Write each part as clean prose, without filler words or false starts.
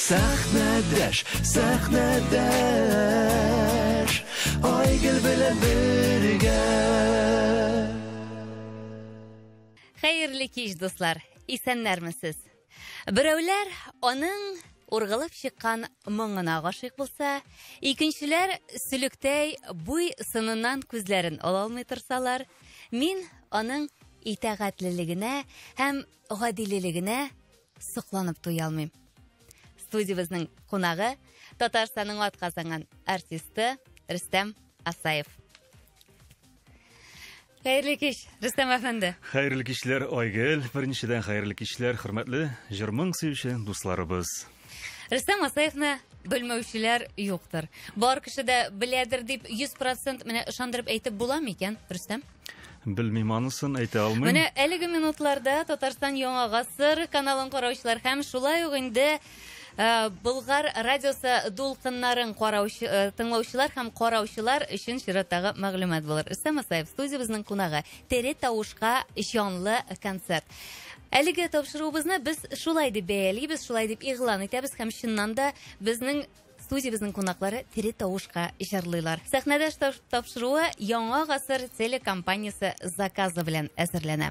Сәхнәдәш, сәхнәдәш, Айгөл белән бергә. Хәерле кич, дуслар! Исәннәрмесез? Берәүләр аның ургылып чыккан моңына гашыйк булса, икенчеләр сөлектәй буй сыныннан күзләрен ала алмый торсалар, мин аның итагатьлелегенә һәм гадилелегенә сокланып туя алмыйм. Студиябезнең кунагы Татарстанның атказанган артисты Рөстәм Асаев. Хәерле кич, Рөстәм әфәнде. Хәерле кичләр, Айгөл. Беренчедән хәерле кичләр, хөрмәтле җыр-моң сөюче дусларыбыз. Рөстәм Асаевны белмәүчеләр юктыр. Бар кеше дә беләдер дип 100% менә ышандырып әйтеп була микән, Рөстәм? Белмим анысын, әйтә алмыйм. Менә әлеге минутларда Татарстан Яңа гасыр каналын караучылар һәм шулай ук инде э, Болгар радиосы дулкыннарын караучы, э, тыңлаучылар һәм караучылар өчен чираттагы мәгълүмат булыр. Рөстәм Асаев студиябезнең кунагы. Тере тавышка җанлы концерт. Әлеге тапшыруыбызны без шулай дип бәялибез, шулай дип игълан итәбез һәм чыннан да безнең Студиябезнең кунаклары тере тавышка җырлыйлар. Сәхнәдәш тапшыруы Яңа гасыр телекомпаниясе заказы белән әзерләнә.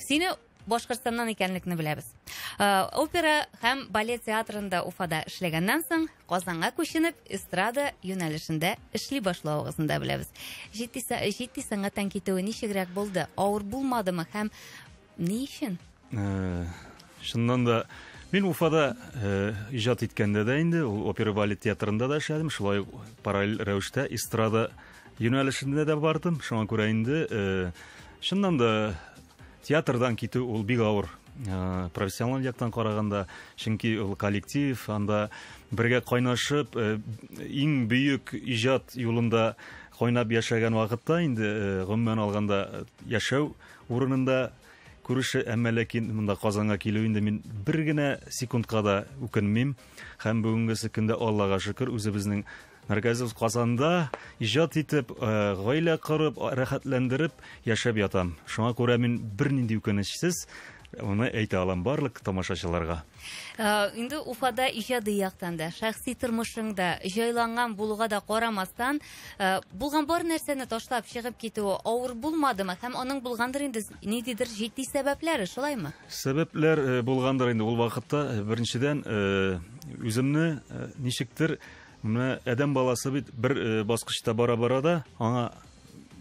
Сине Башкортстаннан икәнлекне беләбез. Э, опера һәм балет театрында Уфада эшләгәннән соң, Казанга күченеп, эстрада юнәлешендә эшли башлавыгызны да беләбез. Җитди, җитди сәнгатьтән китүе ничегрәк булды? Авыр булмадымы һәм ни өчен? Э, чыннан да мин Уфада э, иҗат иткәндә дә инде ул опера балет театрында да эшләдем, шулай ук параллель рәвештә эстрада юнәлешендә дә бардым. Шуңа күрә инде э, чыннан да театрдан китү ул бик авыр. Профессиональ яктан караганда, чөнки ул коллектив, анда бергә кайнашып, иң бөек иҗат юлында кайнап яшәгән вакытта инде гомумән алганда яшәү урынында Күрше, әмма ләкин монда Казанга килү инде мин бер генә секундка да үкенмим. Һәм бүгенгесе көндә Аллага шөкер, үзебезнең мәркәзебез Казанда иҗат итеп, э, гаилә корып, рәхәтләндереп яшәп ятам. Шуңа күрә мин бернинди үкенечсез моны әйтә алам барлык тамашачыларга. Э, инде Уфада иҗади яктан да, шәхси тормышың да җайланган булуга да карамастан, э, булган бар нәрсәне ташлап чыгып китүе авыр булмадымы? Һәм аның булгандыр инде ниндидер җитди сәбәпләре, шулаймы? Сәбәпләр э, булгандыр инде ул вакытта. Беренчедән, үземне ничектер менә адәм баласы бит бер баскычта бара-бара да аңа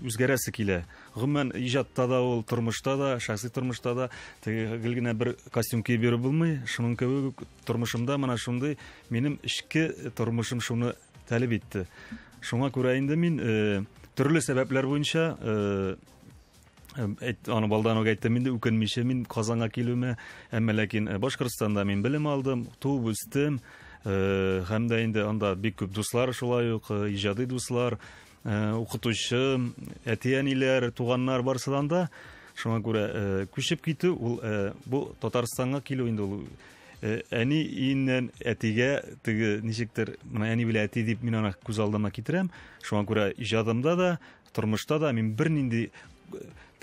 үзгәрәсе килә. Гомумән, иҗатта да ул, тормышта да, шәхси тормышта да теге гел генә бер костюм киеп йөреп булмый. Шуның кебек үк тормышымда менә шундый минем эчке тормышым шуны таләп итте. Шуңа күрә инде мин э, төрле сәбәпләр буенча э, әйт, аны балдан ук әйттем инде, үкенмичә мин Казанга килүемә, әмма ләкин э, Башкортстанда мин белем алдым, туып үстем, э, һәм дә инде анда бик күп дуслар шулай ук, э, иҗади дуслар, Э, укытучы, әти-әниләр, туганнар барысы да анда. Шуңа күрә э, күчеп китү ул э, бу Татарстанга килү инде ул әни өеннән әтигә теге ничектер менә әни белән әти дип мин аны күз алдыма китерәм. Шуңа күрә иҗадымда да, тормышта да мин бернинди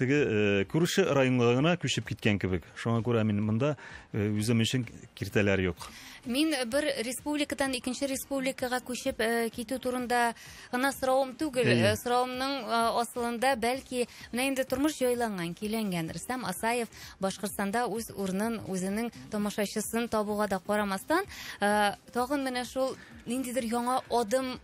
теге э, күрше районга гына күчеп киткән кебек. Шуңа күрә мин монда э, үзем өчен киртәләр юк. Мин бер республикадан икенче республикага күчеп э, китү турында гына соравым түгел. Э, соравымның э, асылында бәлки менә инде тормыш җайланган, көйләнгән. Рөстәм Асаев Башкортстанда үз урынын, үзенең тамашачысын табуга да карамастан, э, тагын менә шул ниндидер яңа адым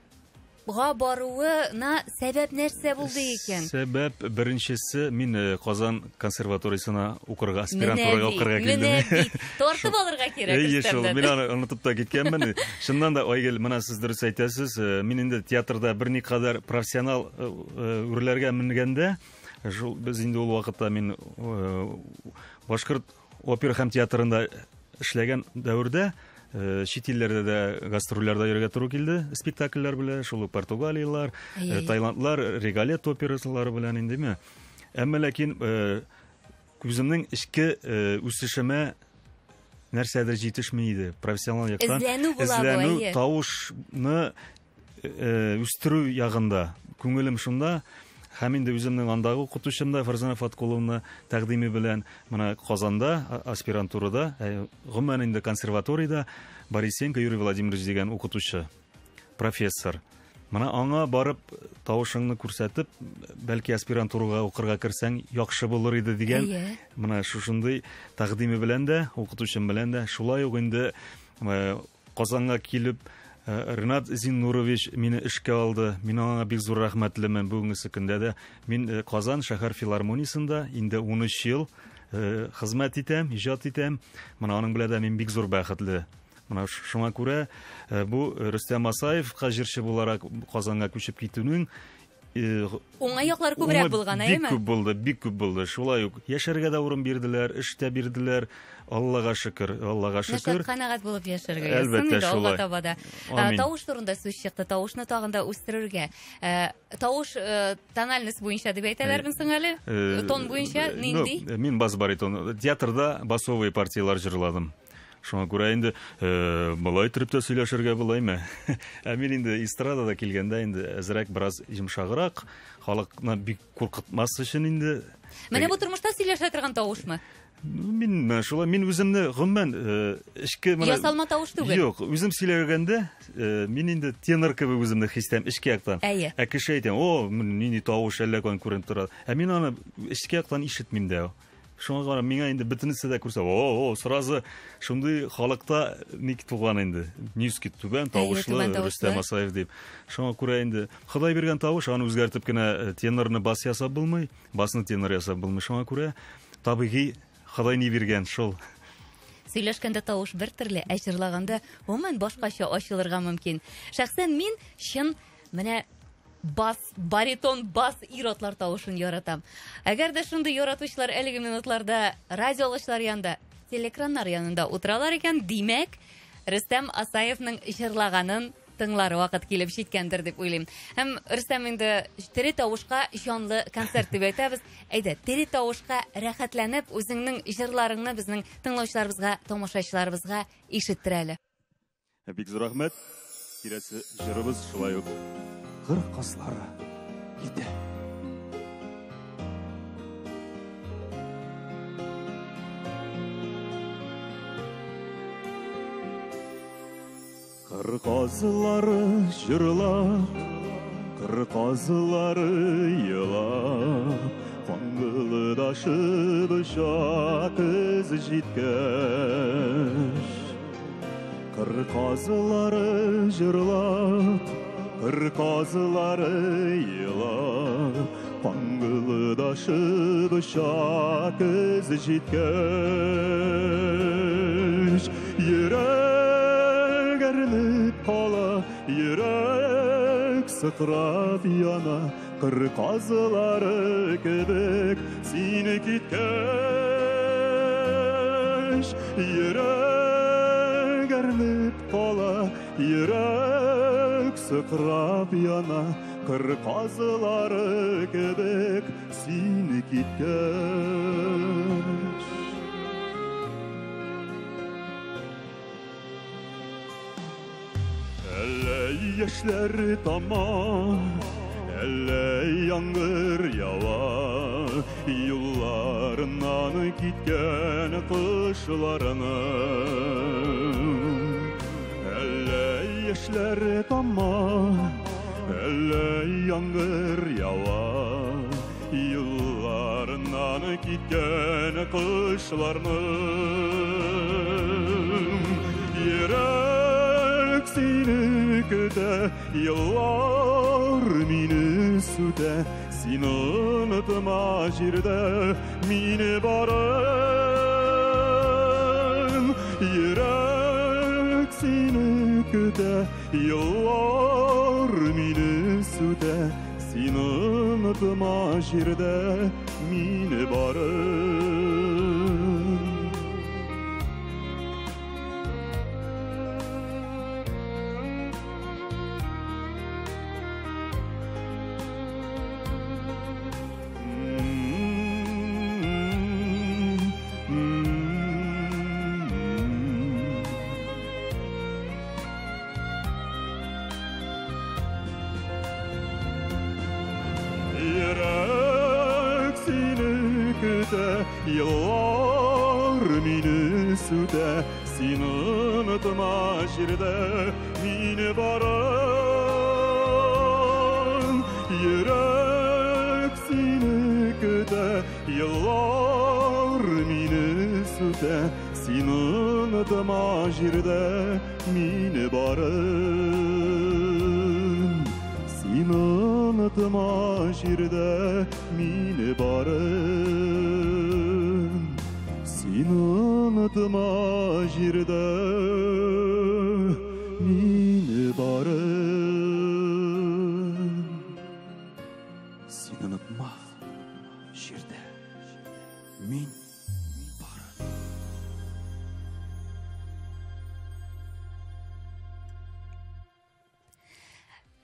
га баруына сәбәп нәрсә булды икән? Сәбәп беренчесе, мин э, Казан консерваториясенә укырга, аспирантурага укырга килдем. Менә бит, тартып алырга кирәк. Әйе шул, мин аны онытып та киткәнмен. Чыннан да, Айгөл, менә сез дөрес әйтәсез, э, мин инде театрда берникадәр профессионал э, үрләргә менгәндә, шул без инде ул вакытта мин башкорт Опера һәм театрында эшләгән дәвердә э, чит илләрдә дә гастрольләрдә йөрергә туры килде спектакльләр белән, шул ук Португалияләр, э, Таиландлар, Регалет операсылары белән индеме. Әмма ләкин э, үземнең эчке үсешемә нәрсәдер җитешми иде профессионал яктан. Эзләнү була бу, Эзләнү, тавышны үстерү ягында күңелем шунда. Һәм инде үземнең андагы укытучым да Фарзана Фаткуловна тәкъдиме белән менә Казанда аспирантурада, гомумән инде консерваториядә Борисенко Юрий Владимирович дигән укытучы, профессор. Менә аңа барып тавышыңны күрсәтеп, бәлки аспирантурага укырга керсәң яхшы булыр иде дигән. Менә шушындый тәкъдиме белән дә, укытучым белән дә шулай ук инде Казанга килеп Ренат Зиннурович мине эшкә алды. Мин аңа бик зур рәхмәтлемен бүгенге көндә дә. Мин Казан шәһәр филармониясендә инде 13 ел хезмәт итәм, иҗат итәм. Менә аның белән дә мин бик зур бәхетле. Менә шуңа күрә бу Рөстәм Асаевка җырчы буларак Казанга күчеп китүнең уңай яклары күбрәк булган, әйеме? Бик күп булды, бик күп булды. Шулай ук яшәргә дә урын бирделәр, эш тә бирделәр. Аллага шөкер, Аллага шөкер. Нәшәт канәгать булып яшәргә язсын инде алга таба да. Тавыш турында сүз чыкты, тавышны тагын да үстерергә. Тавыш тональность буенча дип әйтәләрме соң әле? Тон буенча нинди? Мин бас-баритон. Театрда басовые партиялар җырладым. Шуңа күрә инде болай торып та сөйләшергә булаймы? Ә мин инде эстрадада килгәндә инде әзрәк бераз йомшаграк, халыкны бик куркытмас өчен инде. Менә бу тормышта сөйләшә торган тавышмы? Мин шулай, мин үземне гомумән эчке менә ясалма тавыш түгел. Юк, үзем сөйләгәндә мин инде тенор кебек үземне хис итәм эчке яктан. Ә кеше әйтә, "О, нинди тавыш әллә каян күренеп тора." Ә мин аны эчке яктан ишетмим дә. Шуңа карап, миңа инде бөтенесе дә күрсә, о, сразу шундый халыкта ник туган инде. Низкий түбән тавышлы Рөстәм Асаев дип. Шуңа күрә инде Ходай биргән тавыш, аны үзгәртеп кенә тенорны бас ясап булмый, басны тенор ясап булмый. Шуңа күрә табигый Ходай ни биргән шул. Сөйләшкәндә тавыш бер төрле, ә җырлаганда гомумән башкача ачылырга мөмкин. Шәхсән мин чын менә бас, баритон, бас ир-атлар тавышын яратам. Әгәр дә шундый яратучылар әлеге минутларда радио алгычлар янында, телекраннар янында утыралар икән, димәк, Рөстәм Асаевның җырлаганын тыңлар вакыт килеп җиткәндер дип уйлыйм. Һәм Рөстәм инде тере тавышка җанлы концерт дип әйтәбез. Әйдә, тере тавышка рәхәтләнеп, үзеңнең җырларыңны безнең тыңлаучыларыбызга, тамашачыларыбызга ишеттер әле. Бик зур рәхмәт. Киләсе җырыбыз шулай ук Кыр казлары китә. Кыр казлары җырлап, кыр казлары елап, каңгылдашып оча көз җиткәч. Кыр казлары җырлап, кыр казлары елап, каңгылдашып оча көз җиткәч. Йөрәк әрнеп кала, йөрәк сыкрап яна, кыр казлары кебек сине киткәч. Йөрәк әрнеп кала, йөрәк сыкрап яна, кыр казлары кебек сине киткәч. Әллә яшьләр тама, әллә яңгыр ява, юлларыннан киткән кошларның. Әллә яшьләр тама, әллә яңгыр ява, юлларыннан киткән кошларның. Йөрәк сине көтә, еллар мине сүтә, син онытма җирдә мине барын. Йөрәк сине көтә, еллар мине сүтә, син онытма җирдә мине барын. көтә, еллар мине сүтә. Син онытма җирдә мине барын. Йөрәк сине көтә, еллар мине сүтә. Син онытма җирдә мине барын. Син онытма җирдә мине барын. Син онытма җирдә мине барын. Син онытма җирдә мин барын.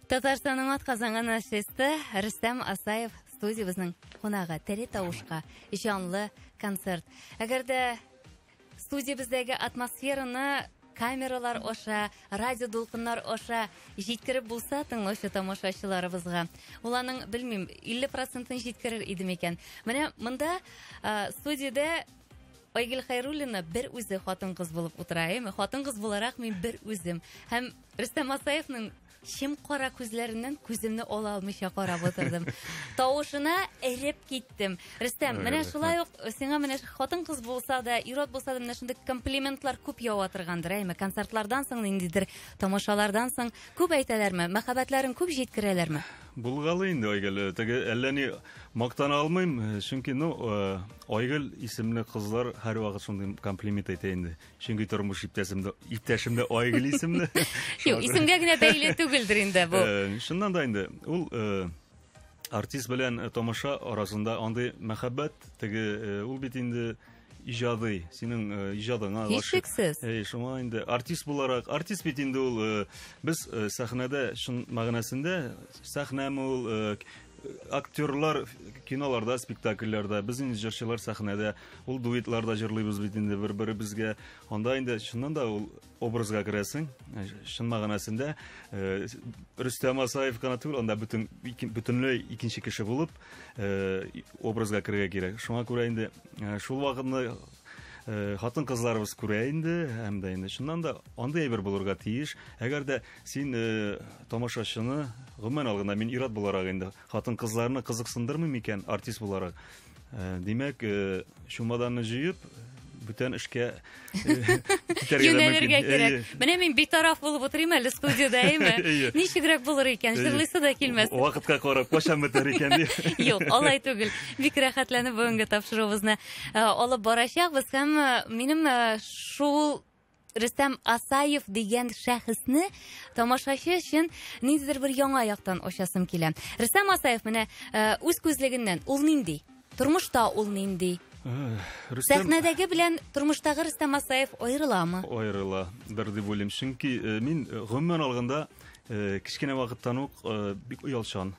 Татарстанның атказанган артисты Рөстәм Асаев студиябезнең кунагы. Тере тавышка җанлы концерт. Әгәр дә студиябездәге атмосфераны камералар аша, радио дулкыннар аша җиткереп булса тыңлаучы тамашачыларыбызга, ул аның, белмим, 50 процентын җиткерер иде микән. Менә монда студиядә Айгөл Хәйруллина бер үзе хатын-кыз булып утыра, әйеме? Хатын-кыз буларак мин бер үзем. Һәм Рөстәм Асаевның чем кара күзләреннән күземне ала алмыйча карап утырдым. Тавышына эреп киттем. Рөстәм, менә шулай ук сиңа менә хатын-кыз булса да, ир-ат булса да менә шундый комплиментлар күп ява торгандыр, әйеме? Концертлардан соң, ниндидер тамашалардан соң күп әйтәләрме? Мәхәббәтләрен күп җиткерәләрме? Булгалы инде, Айгөл. Теге әллә ни мактана алмыйм, чөнки, ну, Айгөл исемле кызлар һәрвакыт шундый комплимент әйтә инде. Чөнки тормыш иптәшем дә, иптәшем дә Айгөл исемле. Юк, исемгә генә бәйле түгелдер инде бу. Чыннан да инде ул артист белән тамаша арасында андый мәхәббәт, теге ул бит инде иҗади, синең иҗадыңа гашыйк. Һичшиксез. Шуңа инде артист буларак, артист бит инде ул без сәхнәдә чын мәгънәсендә сәхнәме ул, актерлар киноларда, спектакльләрдә, без инде җырчылар сәхнәдә, ул дуэтларда җырлыйбыз бит инде бер-беребезгә. Анда инде чыннан да ул образга керәсең, чын мәгънәсендә, Рөстәм Асаев кына түгел, анда бөтенләй икенче кеше булып, образга керергә кирәк. Шуңа күрә инде шул вакытны хатын-кызларыбыз күрә инде, һәм дә инде чыннан да андый әйбер булырга тиеш. Әгәр дә син тамашачыны, гомумән алганда мин ир-ат буларак инде хатын-кызларны кызыксындырмыйм икән артист буларак, димәк, чумаданны җыеп, бүтән эшкә китәргә дә Юнәлергә мөмкин. кирәк. Менә мин битараф булып утырыйм әле студиядә, әйме? Ничегрәк булыр икән, җырлыйсы да килмәс. Вакытка карап, кайчан бетәр икән дип. Юк, алай түгел. Бик рәхәтләнеп бүгенге тапшыруыбызны алып барачакбыз һәм минем шул Рөстәм Асаев дигән шәхесне тамашачы өчен ниндидер бер яңа яктан ачасым килә. Рөстәм Асаев менә үз күзлегеннән ул нинди? Тормышта ул нинди? Рөстәм Сәхнәдәге белән тормыштагы Рөстәм Асаев аерыламы? Аерыла, бер дип уйлыйм. Чөнки мин гомумән алганда кечкенә вакыттан ук бик оялчан.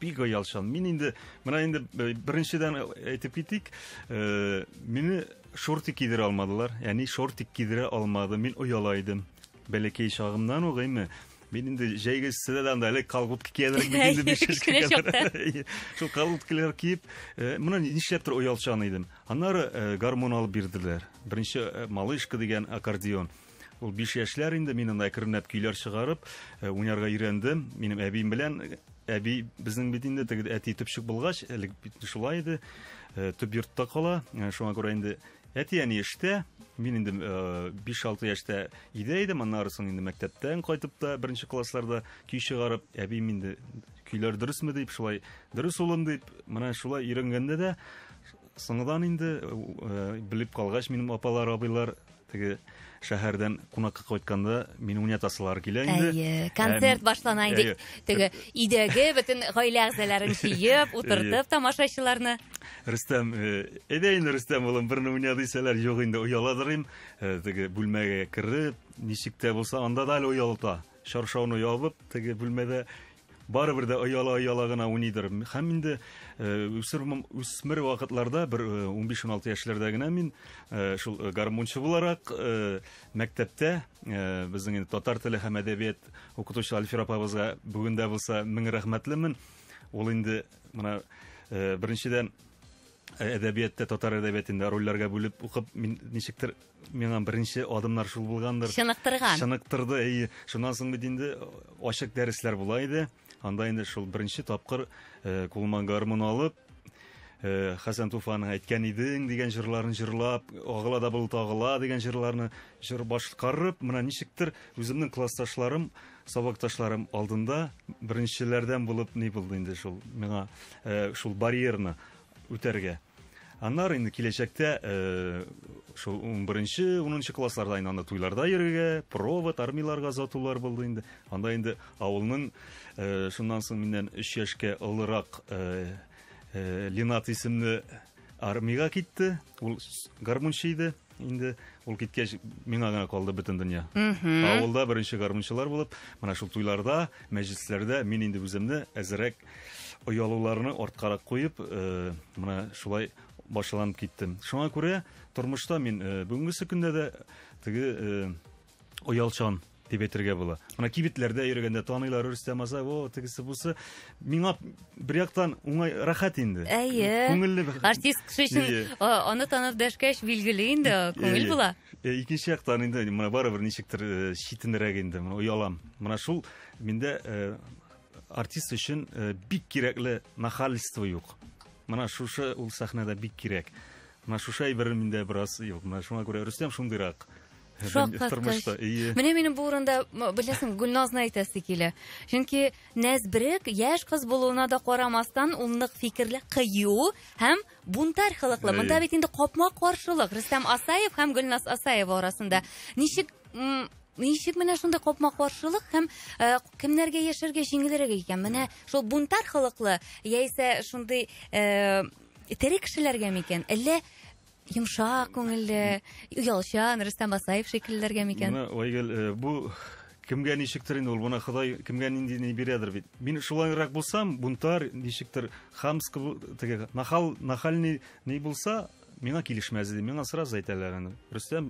Бик оялчан. Мин инде, менә инде беренчедән әйтеп китик, мине шортик кидерә алмадылар. Ягъни шортик кидерә алмады. Мин ояла идем. Бәләкәй чагымнан ук, әйме? Мин инде җәйге эсседә дә анда әле колготки киядер бит инде биш яшькә Кечкенә кадәр. чакта. Шул колготкилар киеп, менә нишләптер оялчан идем. Аннары гармун алып бирделәр. Беренче малышка дигән аккордеон. Ул 5 яшьләр инде, мин анда әкренләп көйләр чыгарып, уйнарга өйрәндем. Минем әбием белән, әби безнең бит инде теге әти төпчек булгач, элек бит шулай иде, төп йортта кала. Шуңа күрә инде әти әни эштә, мин инде биш-алты яшьтә өйдә идем, аннары соң инде мәктәптән кайтып та беренче классларда көй чыгарып, әбием инде көйләр дөресме дип, шулай дөрес улым дип, менә шулай өйрәнгәндә дә соңдан инде белеп калгач, минем апалар, абыйлар теге шәһәрдән кунакка кайтканда мине уйнатасылар килә инде. Әйе, концерт башлана инде. Теге өйдәге бөтен гаилә әгъзаларын җыеп, утыртып тамашачыларны. Рөстәм, әйдә инде Рөстәм улым, берне уйна дисәләр, юк инде ояладырым. Теге бүлмәгә кереп, ничек тә булса, анда да әле оялта. Шаршауны ябып, теге бүлмәдә барыбер дә ояла-ояла гына уйныйдыр. Һәм инде үсмер вакытларда, бер ун биш-ун алты яшьләрдә генә мин шул гармунчы буларак мәктәптә безнең инде татар теле һәм әдәбият укытучы Альфира апабызга бүген дә булса мең рәхмәтлемен. Ул инде менә беренчедән Әдәбиятта, татар әдәбиятында рольләргә бүлеп укып, мин ничектер миңа беренче адымнар шул булгандыр. Чыныктырган. Чыныктырды, әйе. Шуннан соң бит инде ачык дәресләр була иде. Анда инде шул беренче тапкыр кулыма гармун алып, Хәсән Туфанның әйткән идең дигән җырларын җырлап, Агыла да болыт агыла дигән җырларны җыр башкарып, менә ничектер үземнең классташларым, сабакташларым алдында беренчеләрдән булып ни булды инде шул миңа шул барьерны үтәргә. Аннары инде киләчәктә шул 11-нче, 10-нчы классларда инде анда туйларда йөрергә, провод, армияләргә озатулар булды инде. Анда инде авылның шуннан соң миннән 3 яшькә олырак Ленат исемле армиягә китте. Ул гармунчы иде. Инде ул киткәч, миңа гына калды бөтен дөнья. Авылда беренче гармунчылар булып, менә шул туйларда, мәҗлесләрдә мин инде үземне әзерәк оялуларны арткарак куеп, менә шулай башланып киттем. Шуңа күрә тормышта мин бүгенгесе көндә дә теге оялчан дип әйтергә була. Менә кибетләрдә йөргәндә таныйлар Рөстәм Асаев, о, тегесе бусы. Миңа бер яктан уңай рәхәт инде. Әйе. Күңелле. Артист кеше өчен аны танып дәшкәч, билгеле инде, күңел була. Икенче яктан инде менә барыбер ничектер читенрәк инде, менә оялам. Менә шул миндә артист өчен бик кирәкле нахальство юк. Менә шушы ул сәхнәдә бик кирәк. Менә шушы әйбер миндә бераз юк. Менә шуңа күрә Рөстәм шундыйрак. Шаккаткыч. Менә минем бу урында, беләсең, Гөлназны әйтәсе килә. Чөнки нәзберек яшь кыз булуына да карамастан, ул нык фикерле, кыю һәм бунтарь холыклы. Монда бит инде капма-каршылык Рөстәм Асаев һәм Гөлназ Асаева арасында. Ничек ничек менә шундый капма-каршылык һәм кемнәргә яшәргә җиңелрәк икән? Менә шул бунтарь холыклы яисә шундый тере кешеләргә микән? Әллә йомшак күңелле, оялчан Рөстәм Асаев шикеллеләргә микән? Менә, Айгөл, бу кемгә ничектер инде ул, моны Ходай кемгә нинди ни бирәдер бит. Мин шулайрак булсам, бунтарь, ничектер хамский, теге нахал, нахальный ни булса, миңа килешмәс иде. Миңа сразу әйтәләр инде. Рөстәм,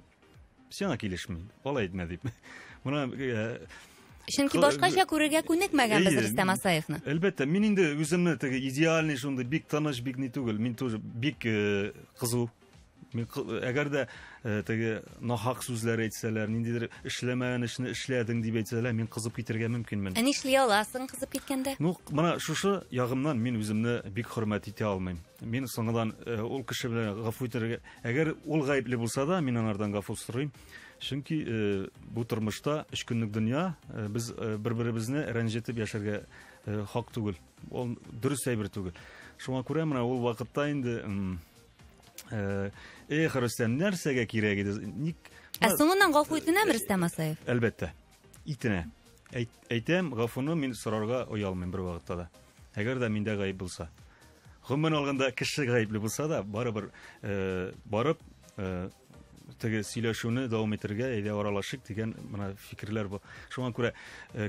сиңа килешми, алай әйтмә дип. Моны Чөнки башкача күрергә күнекмәгән без Рөстәм Асаевны. Әлбәттә, мин инде үземне теге идеальный шундый бик тыныч, бик ни түгел. Мин тоже бик кызу. Мин әгәр дә теге нахак сүзләр әйтсәләр, ниндидер эшләмәгән эшне эшләдең дип әйтсәләр, мин кызып китәргә мөмкинмен. Ә нишли аласың кызып киткәндә? Ну, менә шушы ягымнан мин үземне бик хөрмәт итә алмыйм. Мин соңыннан ул кеше белән гафу итәргә, әгәр ул гаепле булса да, мин анардан гафу сорыйм. Чөнки бу тормышта өч көнлек дөнья, без бер-беребезне рәнҗетеп яшәргә хак түгел. Ул дөрес әйбер түгел. Шуңа күрә менә ул вакытта инде эх, Рөстәм, нәрсәгә кирәк иде? Ник? Ә соңыннан гафу итенәме Рөстәм Асаев? Әлбәттә, итенә. Әйтәм, гафуны мин сорарга оялмыйм бер вакытта да. Әгәр дә миндә гаеп булса. Гомумән алганда кеше гаепле булса да, барыбер барып теге сөйләшүне дәвам итәргә, әйдә аралашыйк дигән менә фикерләр бар. Шуңа күрә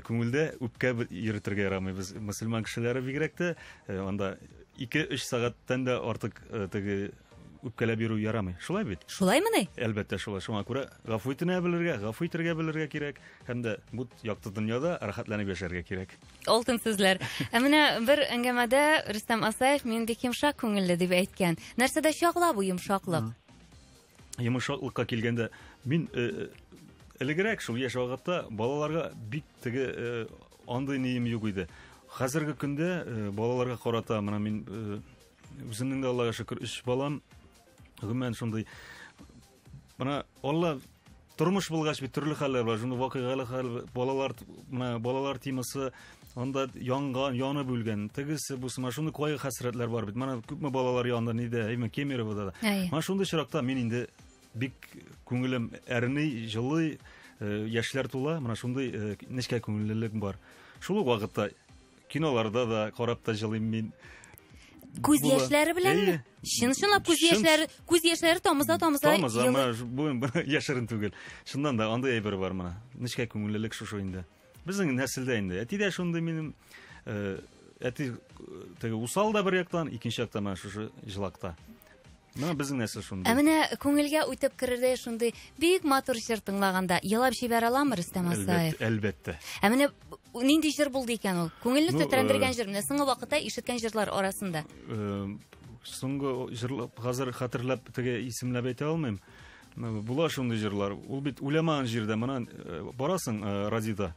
күңелдә үпкә йөртергә ярамый. Без мөселман кешеләре бигрәк тә анда 2-3 сәгатьтән дә артык теге үпкәләп йөрү ярамый. Шулай бит? Шулаймыни? Әлбәттә шулай. Шуңа күрә гафу итенә белергә, гафу итәргә белергә кирәк һәм дә бу якты дөньяда рәхәтләнеп яшәргә кирәк. Алтын сүзләр. Ә менә бер әңгәмәдә Рөстәм Асаев мин бик йомшак күңелле дип әйткән. Нәрсәдә чагыла бу йомшаклык? Йомшаклыкка килгәндә, мин элегрәк шул яшь вакытта балаларга бик теге андый нием юк иде. Хәзерге көндә балаларга карата менә мин үземнең дә Аллага шөкер өч балам, гомумән шундый менә Алла тормыш булгач бит төрле хәлләр бар, шундый вакыйгалы хәл, балалар, менә балалар темасы анда янган, янып үлгән, тегесе бусы, менә шундый кайгы хәсрәтләр бар бит. Менә күпме балалар янды нидә, әйме Кемеровода да. Менә шундый очракта мин инде бик күңелем әрни, җылый, яшьләр тула, менә шундый нечкә күңеллелек бар. Шул ук вакытта киноларда да карап та җылыйм мин. Күз яшьләре беләнме? Чын-чынлап күз яшьләре, күз яшьләре тамыза, тамыза. Тамыза, менә бу яшерен түгел. Чыннан да андый әйбер бар менә. Нечкә күңеллелек шушы инде. Безнең нәселдә инде. Әти дә шундый минем, әти теге усал да бер яктан, икенче яктан менә шушы җылакта. Менә безнең нәсел шундый. Ә менә күңелгә үтеп керердәй шундый бик матур җыр тыңлаганда елап җибәрә аламы Рөстәм Асаев? Әлбәттә. Ә менә нинди җыр булды икән ул? Күңелне тетрәндергән җыр, менә соңгы вакытта ишеткән җырлар арасында. Соңгы җырлап, хәзер хәтерләп теге исемләп әйтә алмыйм. Була шундый җырлар. Ул бит уйламаган җирдә менә барасың радиода.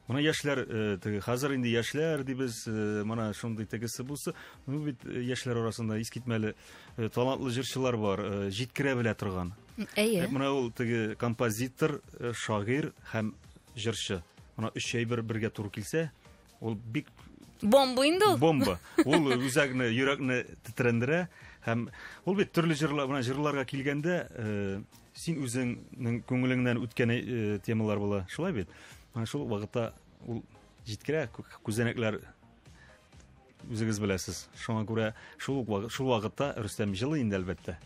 Менә яшьләр теге хәзер инде яшьләр дибез, менә шундый тегесе булса, ну бит яшьләр арасында искитмәле талантлы җырчылар бар, җиткерә белә торган. Әйе. Менә ул теге композитор, шагыйрь һәм җырчы. Менә өч әйбер бергә туры килсә, ул бик бомба инде ул. Бомба. Ул үзәкне, йөрәкне тетрәндерә һәм ул бит төрле җырлар, менә җырларга килгәндә, син үзеңнең күңелеңнән үткән темалар була. Шулай бит? Менә шул вакытта ул җиткерә, күзәнәкләр үзегез беләсез. Шуңа күрә шул вакытта Рөстәм җылый инде, әлбәттә.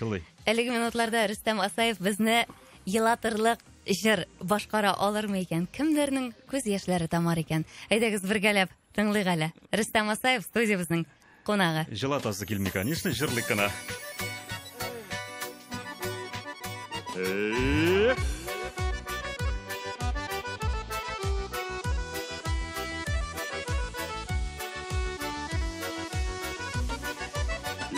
Җылый. Әлеге минутларда Рөстәм Асаев безне елатырлык җыр башкара алырмы икән? Кемнәрнең күз яшьләре тамар икән? Әйдәгез бергәләп тыңлыйк әле. Рөстәм Асаев студиябезнең кунагы. Җылатасы килми, конечно, җырлыйк кына. Эх!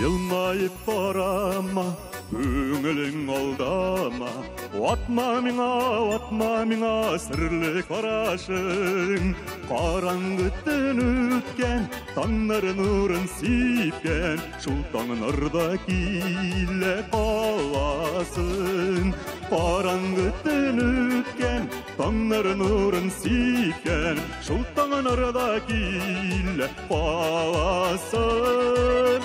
Елмаеп карама, күңелең алдама, ватма миңа, ватма миңа серле карашың. Караңгы төн үткән, таңнар нурын сипкән, шул таңнарда килә каласың. Караңгы төн үткән, таңнар нурын сипкән, шул таңнарда килә каласың.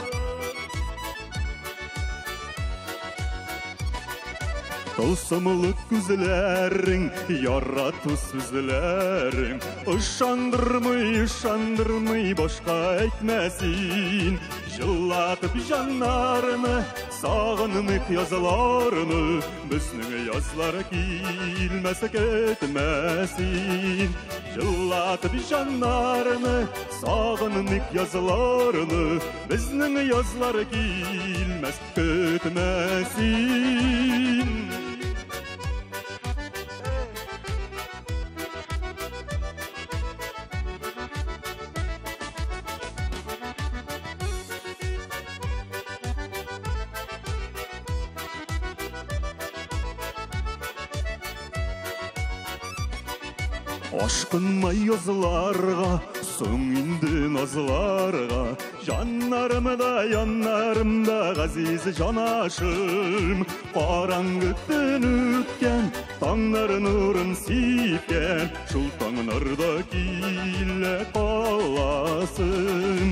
Тылсымлы күзләрең, ярату сүзләрең, ышандырмый, ышандырмый башка әйтмә син. Җыллатып җаннарны, сагынмыйк язларны, безнең язлар килмәс көтмә син. Җыллатып җаннарны, сагынмыйк язларны, безнең язлар килмәс көтмә син. Ашкынма язларга, соң инде назларга, жаннарымда, яннарымда газиз җанашым. Караңгы төн үткән, таңнар нурын сипкән, шул таңнарда килә каласың.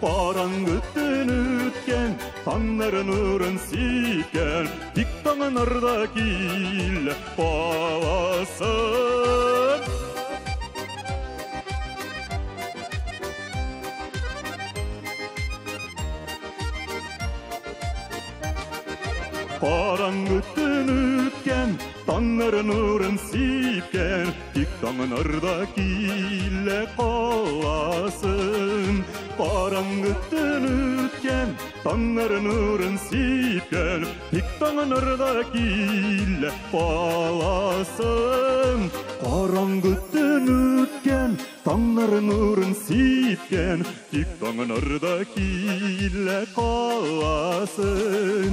Караңгы төн үткән, таңнар нурын сипкән, тик таңнарда килә каласың. Караңгы төн үткән, таңнар нурын сипкән, тик таңнарда килә каласың. Караңгы төн үткән, таңнар нурын сипкән, тик таңнарда килә каласың. Караңгы төн үткән, таңнар нурын сипкән, тик таңнарда килә каласың.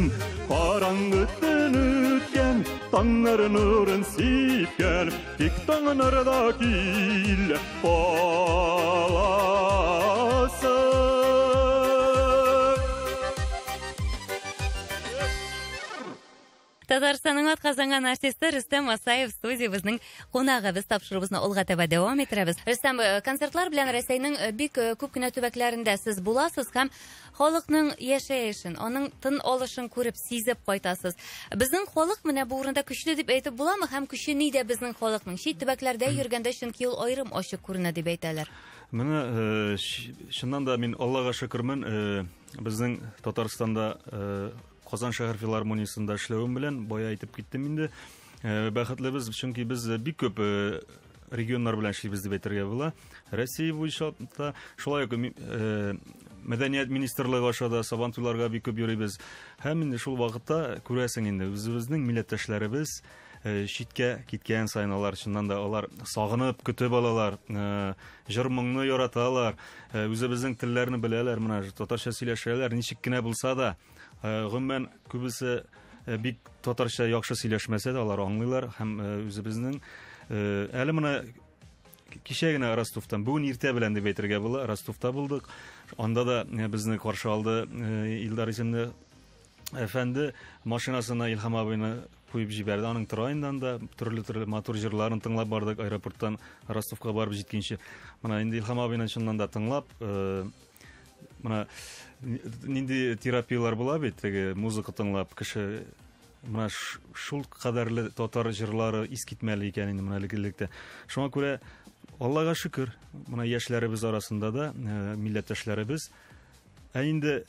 Караңгы төн үткән, таңнар нурын сипкән, тик таңнарда килә каласың. Татарстанның атказанган артисты Рөстәм Асаев студиябезнең кунагы. Без тапшыруыбызны алга таба дәвам иттерәбез. Рөстәм, концертлар белән Рәсәйнең бик күп кенә төбәкләрендә сез буласыз һәм халыкның яшәешен, аның тын алышын күреп, сизеп кайтасыз. Безнең халык менә бу урында көчле дип әйтеп буламы һәм көче нидә безнең халыкның? Чит төбәкләрдә йөргәндә чөнки ул аерым ачык күренә дип әйтәләр. Менә чыннан да мин Аллага шөкермен, безнең Татарстанда Казан шәһәр филармониясендә эшләвем белән бая әйтеп киттем инде. Бәхетлебез, чөнки без бик күп регионнар белән эшлибез дип әйтергә була. Россия буенча да шулай ук Мәдәният министрлыгы аша да Сабантуйларга бик күп йөрибез. Һәм инде шул вакытта күрәсең инде үзебезнең милләттәшләребез Читкә киткән саен алар чыннан да алар сагынып көтеп алалар, җыр-моңны яраталар, үзебезнең телләрне беләләр, менә татарча сөйләшәләр, ничек кенә булса да. Гомумән, күбесе бик татарча яхшы сөйләшмәсә дә, алар аңлыйлар һәм үзебезнең әле менә кичә генә Ростовтан, бүген иртә белән дип әйтергә була, Ростовта булдык. Анда да безне каршы алды Илдар исемле әфәнде, машинасына Илһам абыйны куеп җибәрде. Аның тора инде анда, төрле-төрле матур җырларын тыңлап бардык аэропорттан Ростовка барып җиткәнче. Менә инде Илһам абыйны чыннан да тыңлап, менә нинди терапияләр була бит, теге музыка тыңлап кеше менә шул кадәрле татар җырлары искитмәле икән инде менә элеклектә. Шуңа күрә Аллага шөкер, менә яшьләребез арасында да милләттәшләребез. Ә инде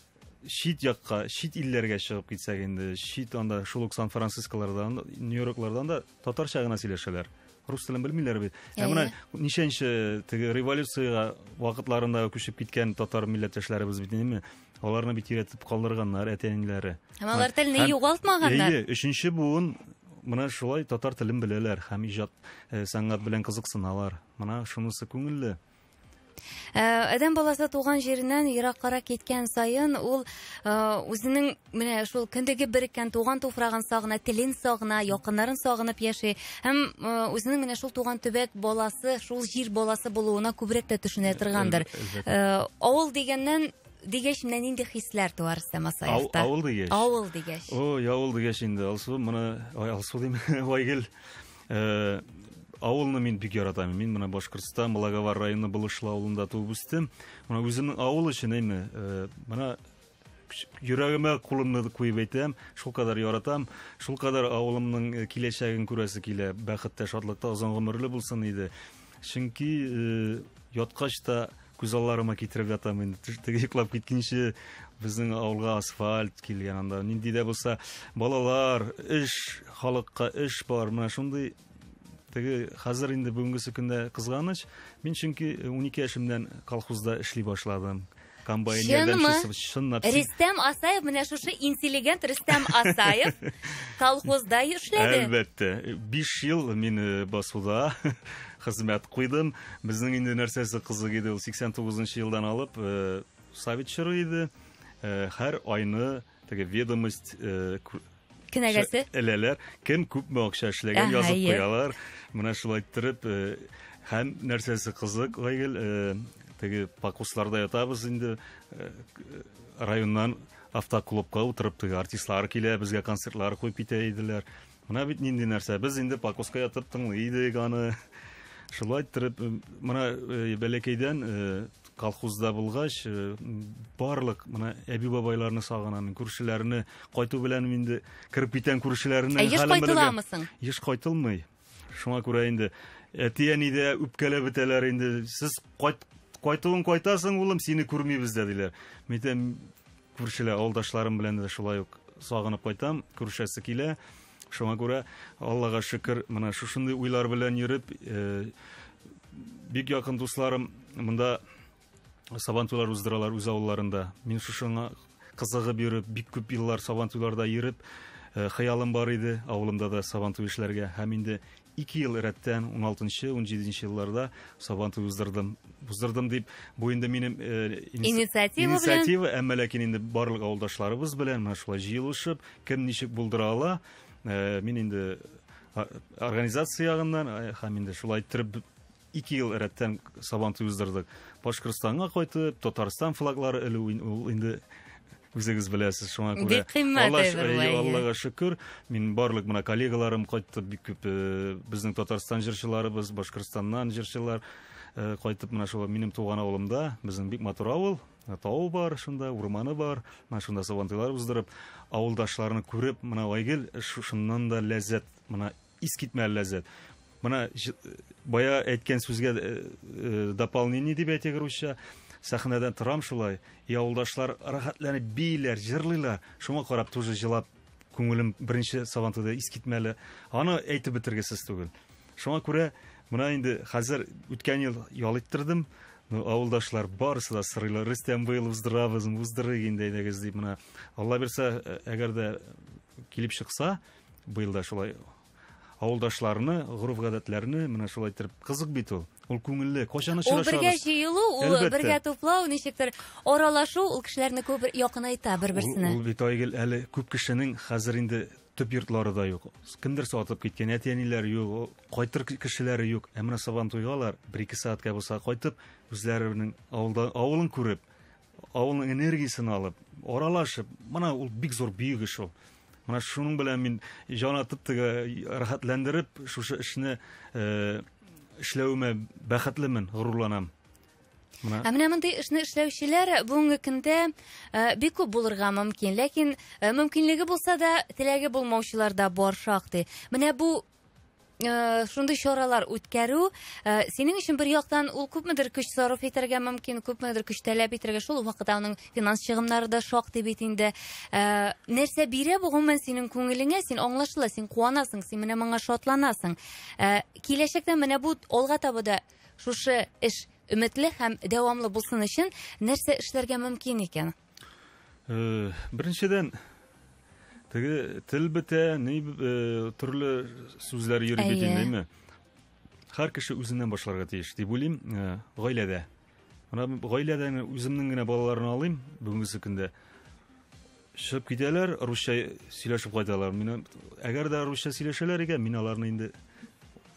чит якка, чит илләргә чыгып китсәк инде, чит анда шул ук Сан-Францисколардан, Нью-Йорклардан да татарча гына сөйләшәләр. Рус телен белмиләр бит. Ә менә ничәнче теге революциягә вакытларында күчеп киткән татар милләттәшләребез бит инде, аларны бит өйрәтеп калдырганнар әти-әниләре. Һәм алар телне югалтмаганнар. Әйе, өченче буын менә шулай татар телен беләләр һәм иҗат сәнгать белән кызыксыналар. Менә шунысы күңелле. Адәм баласы туган җиреннән ераккарак киткән саен ул үзенең менә шул кендеге береккән туган туфрагын сагына, телен сагына, якыннарын сагынып яши һәм үзенең менә шул туган төбәк баласы, шул җир баласы булуына күбрәк тә төшенә торгандыр. Авыл дигәннән дигәч, менә нинди хисләр туар Рөстәм Асаевта? Авыл дигәч. Авыл дигәч. Ой, авыл дигәч инде, Алсу, моны, ой, Алсу дим, Айгөл. Авылны мин бик яратам. Мин менә Башкортстан, Благовар районы Булышлы авылында туып үстем. Менә үземнең авыл өчен әйме, менә йөрәгемә кулымны куеп әйтәм, шул кадәр яратам, шул кадәр авылымның киләчәген күрәсе килә. Бәхеттә, шатлыкта озын гомерле булсын иде. Чөнки яткач та күз алларыма китереп ятам инде. Теге йоклап киткәнче безнең авылга асфальт килгән, анда нинди дә булса балалар, эш, халыкка эш бар. Менә шундый теге хәзер инде бүгенгесе көндә кызганыч. Мин чөнки 12 яшемнән колхозда эшли башладым. Комбайн ярдәмчесе, чынлап. Рөстәм Асаев, менә шушы интеллигент Рөстәм Асаев колхозда эшләде. Әлбәттә, 5 ел мин басуда хезмәт куйдым. Безнең инде нәрсәсе кызык иде, ул 89 елдан алып совет чоры иде. Һәр айны теге ведомость кенәгәсе эләләр, кем күпме акча эшләгән язып куялар. Менә шулай иттереп, һәм нәрсәсе кызык, Айгөл, теге покусларда ятабыз инде, районнан автоклубка утырып теге артистлар килә, безгә концертлар куеп китә иделәр. Менә бит нинди нәрсә, без инде покуска ятып тыңлый идек аны. Шулай иттереп, менә бәләкәйдән колхозда булгач, барлык менә әби-бабайларны сагынам, күршеләрне, кайту белән инде кереп китәм күршеләрне. Ә еш кайтыламы соң? Еш кайтылмый. Шуңа күрә инде әти-әни дә үпкәләп бетәләр инде. Сез кайтуын кайтасың, улым, сине күрмибез дә диләр. Мин әйтәм, күршеләр, авылдашларым белән дә шулай ук сагынып кайтам, күршәсе килә. Шуңа күрә Аллага шөкер, менә шушындый уйлар белән йөреп, бик якын дусларым монда сабантуйлар уздыралар үз авылларында. Мин шушыңа кызыгып йөреп, бик күп еллар сабантуйларда йөреп, хыялым бар иде авылымда да сабантуй эшләргә. Һәм инде 2 ел рәттән 16-нчы, 17-нче елларда сабантуй уздырдым. Уздырдым дип, бу инде минем инициатива белән. Инициатива, әмма ләкин инде барлык авылдашларыбыз белән менә шулай җыелышып, кем ничек булдыра ала, мин инде организация ягыннан һәм инде шулай иттереп 2 ел рәттән сабантуй уздырдык. Башкортстанга кайтып, Татарстан флаглары элү ул инде үзегез беләсез, шуңа күрә бик кыйммәт әйбер. Аллага шөкер, мин барлык менә коллегаларым кайтты, бик күп безнең Татарстан җырчыларыбыз, Башкортстаннан җырчылар кайтып менә шул минем туган авылымда, безнең бик матур авыл, тау бар шунда, урманы бар, менә шунда сабантуйлар уздырып, авылдашларны күреп, менә Айгөл, шуннан да ләззәт, менә искитмәле ләззәт. Менә бая әйткән сүзгә дополнение дип әйтик русча, сәхнәдән торам шулай, и авылдашлар рәхәтләнеп бииләр, җырлыйлар. Шуңа карап тоже җылап, күңелем беренче сабантуйда искитмәле. Аны әйтеп бетергесез түгел. Шуңа күрә менә инде хәзер үткән ел ял иттердем. Авылдашлар барысы да сорыйлар, Рөстәм, быел уздырабыз, уздырыйк инде әйдәгез дип. Менә Алла бирсә, әгәр дә килеп чыкса, быел да шулай Авылдашларны, гореф-гадәтләрне менә шулай итеп кызык бит ул. Ул күңелле. Кайчан Ул очрашабыз? бергә җыелу, ул Әлбәттә. бергә туплау, ничектер аралашу, ул кешеләрне күп якынайта бер-берсенә. Ул бит Айгөл әле күп кешенең хәзер инде төп йортлары да юк. Кемдер сатып киткән, әти-әниләре юк, кайтыр кешеләре юк. Ә менә Сабантуйга алар бер-ике сәгатькә булса кайтып, үзләренең авылда авылын күреп, авылның энергиясен алып, аралашып, менә ул бик зур бөек эш ул. Менә шуның белән мин җан атып теге рәхәтләндереп шушы эшне эшләвемә бәхетлемен, горурланам. Менә Ә менә мондый эшне эшләүчеләр бүгенге көндә бик күп булырга мөмкин, ләкин мөмкинлеге булса да, теләге булмаучылар да бар шактый. Менә бу шундый чаралар үткәрү синең өчен бер яктан ул күпмедер көч сарыф итәргә мөмкин, күпмедер көч таләп итәргә, шул ук вакытта аның финанс чыгымнары да шактый бит инде. Нәрсә бирә бу гомумән синең күңелеңә, син аңлашыла, син куанасың, син менә моңа шатланасың. Киләчәктә менә бу алга таба да шушы эш өметле һәм дәвамлы булсын өчен нәрсә эшләргә мөмкин икән? Беренчедән, теге тел бетә, ни төрле сүзләр йөри бит инде, әйме? Һәр кеше үзеннән башларга тиеш, дип уйлыйм, гаиләдә. Менә гаиләдә үземнең генә балаларны алыйм бүгенге көндә. Чыгып китәләр, русча сөйләшеп кайталар. Мин әгәр дә русча сөйләшәләр икән, мин аларны инде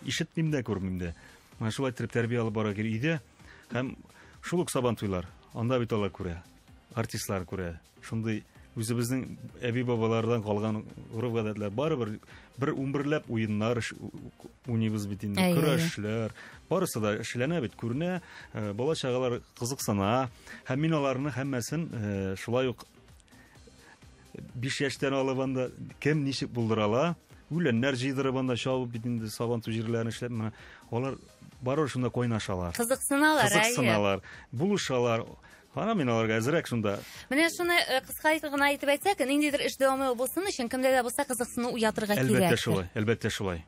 ишетмим дә, күрмим дә. Менә шулай итеп тәрбия алып бара кирәк өйдә. Һәм шул ук Сабантуйлар, анда бит алар күрә, артистлар күрә. Шундый үзебезнең әби-бабалардан калган гореф-гадәтләр барыбер бер унберләп уеннар уйныйбыз бит инде, көрәшләр, барысы да эшләнә бит, күренә, бала-чагалар кызыксына. Һәм мин аларны һәммәсен шулай ук 5 яшьтән алып анда кем ничек булдыра ала, үләннәр җыйдырып анда чабып бит инде Сабантуй җирләрен эшләп, менә алар барыбер шунда кайнашалар. Кызыксыналар, әйе. Кызыксыналар, булышалар. Ана мин аларга әзрәк шунда. Менә шуны кыска гына әйтеп әйтсәк, ниндидер эш дәвамы булсын өчен кемдә дә булса кызыксыну уятырга Әлбәттә кирәк. шулай, әлбәттә шулай.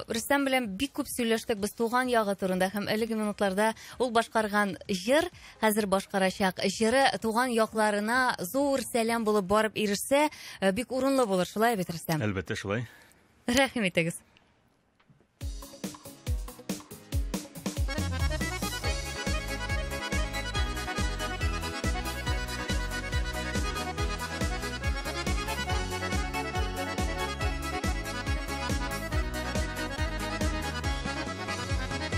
Рөстәм белән бик күп сөйләштек без туган ягы турында һәм әлеге минутларда ул башкарган җыр, хәзер башкарачак җыры туган якларына зур сәлам булып барып ирешсә, бик урынлы булыр, шулай бит, Рөстәм? Әлбәттә шулай. Рәхим итегез.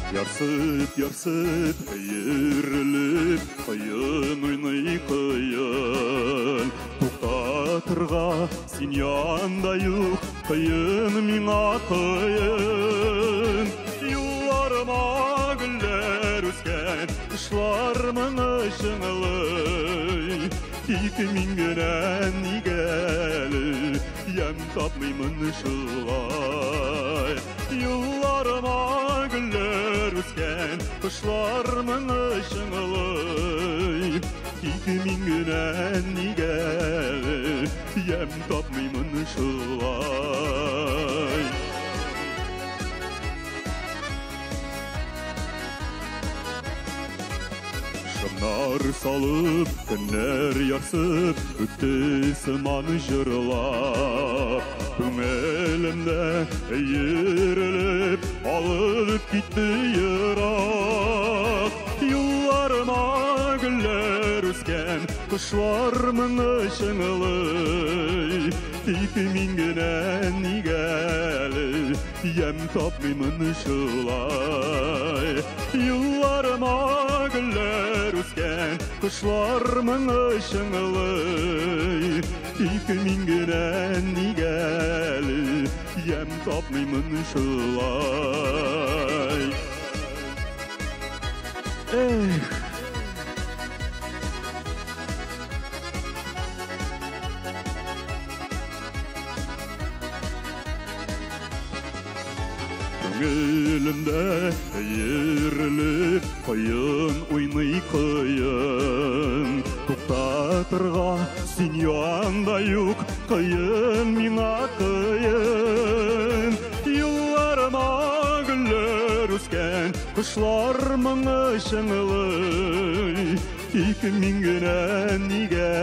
Ярсып, ярсып, өерелеп, кыен уйный кыен. Туктатырга син янда юк, кыен миңа кыен. Юлларыма гөлләр үскән, кошлар моңы чыңлый. Тик мин генә нигә әле ямь тапмыймын шулай. Юлларыма гөлләр үскән, кошлар моңы чыңлый. Тик мин генә нигә әле ямь тапмыймын шулай. Шымнар салып, көннәр ярсып, үтте сыман җырлап. Күңелемдә өерелеп, алып китте ерак. Юлларыма гөлләр үскән, кошлар моңы чыңлый. Тик мин генә нигә әле ямь тапмыймын шулай. Юлларыма гөлләр үскән, кошлар моңы чыңлый. Тик мин генә нигә әле ямь тапмыймын шулай. Эх! Күңелемдә өерелеп, кыен уйный кыен. Туктатырга син янда юк, кыен миңа кыен. Юлларыма гөлләр үскән, кошлар моңы чыңлый. Тик мин генә нигә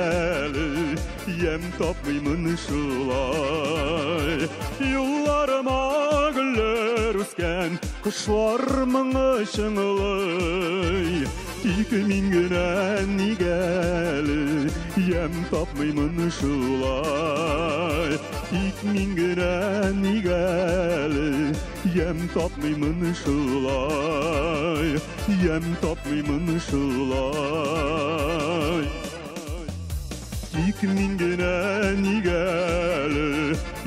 әле ямь тапмыймын шулай. Юлларыма Гөлләр үскән, кошлар моңы чыңлый. Тик мин генә нигә әле ямь тапмыймын шулай? Тик мин генә нигә әле ямь тапмыймын шулай? Ямь тапмыймын шулай. Тик мин генә нигә әле